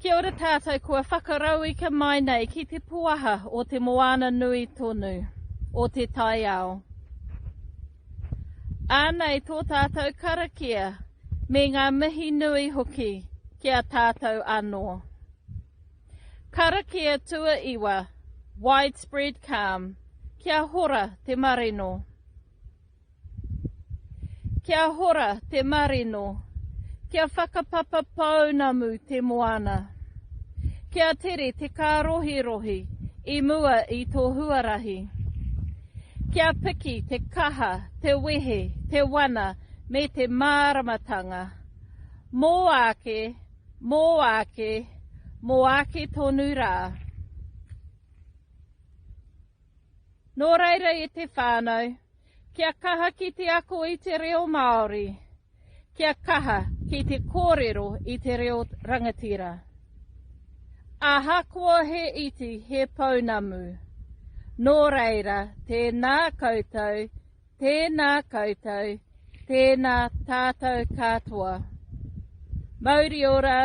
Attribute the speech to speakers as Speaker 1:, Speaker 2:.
Speaker 1: Kia ora tātou kua whakarauika mai nei ki te puaha o te moana nui tonu, o te taiao. Ānei tō tātou karakia me ngā mihi nui hoki ki a tātou anō. Karakia tuaiwa, Widespread Calm, Kia hora te marino. Kia hora te marino, kia whakapapa pounamu te moana. Kia tere te kārohirohi i mua i tō huarahi. Kia piki te kaha, te wehe, te wana me te māramatanga. Mō ake, mō ake, mō ake tonu rā. Nō reira e te whānau, kia kaha ki te ako i te reo Māori, kia kaha ki te kōrero i te reo rangatira. Ahakoa he iti he pounamu. Nō reira, tēnā koutou, tēnā koutou, tēnā tātou katoa. Mauri ora!